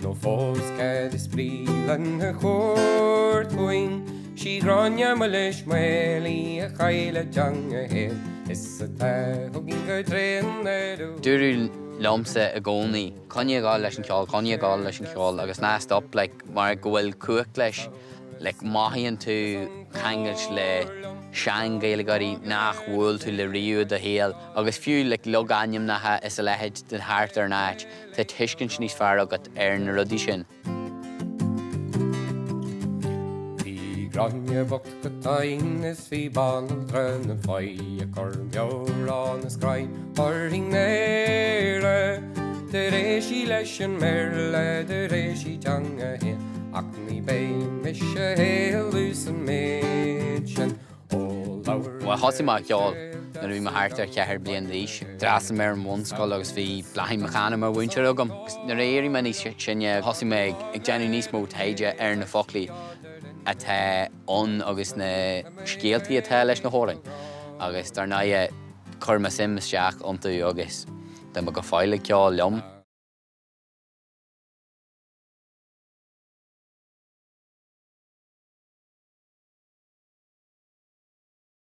Nó fós cad is brí lena chuairt chugainn? Sí Gráinne Mhilis Mhaol í a chaill a dteanga fhéin is atá chugainn go tréan ar Dúradh liomsa i gcónaí, coinnigh ag dul leis an cheol, coinnigh ag dul leis an cheol agus ná stop like mar go bhfuil cumhacht leis. Like mothaíonn tú ceangailt le sean-Ghaeilgeoirí nach bhuail tú le riamh i do shaol agus fiú like logainmneacha is a leithéid de thart ar an áit, tá tuiscint níos fearr agat ar na rudaí sin. Bhí Gráinne bocht go tinn is bhí banaltra na faí ag cur meabhrán is greim uirthi n-Éire. Do réigh sí leis an mBéarla, do réigh sí teanga fhéin ach ní beidh mise éalú sa méid sin ó labhair Bhuel, thosaigh mé ag ceol nuair a bhí mé thart ar cheathair bliana d'aois. D'fhreastail mé ar an bhunscoil agus bhí Bláithín Mhic Cana mar mhúinteoir agam. Nuair a d'éirigh mé níos sine, thosaigh mé ag déanamh níos mó taighde ar na foclaí atá ann agus na scéaltaí atá leis na hamhráin. Agus dar ndóigh, chuir mé suim isteach iontu agus tá mé go fóill ag ceol liom.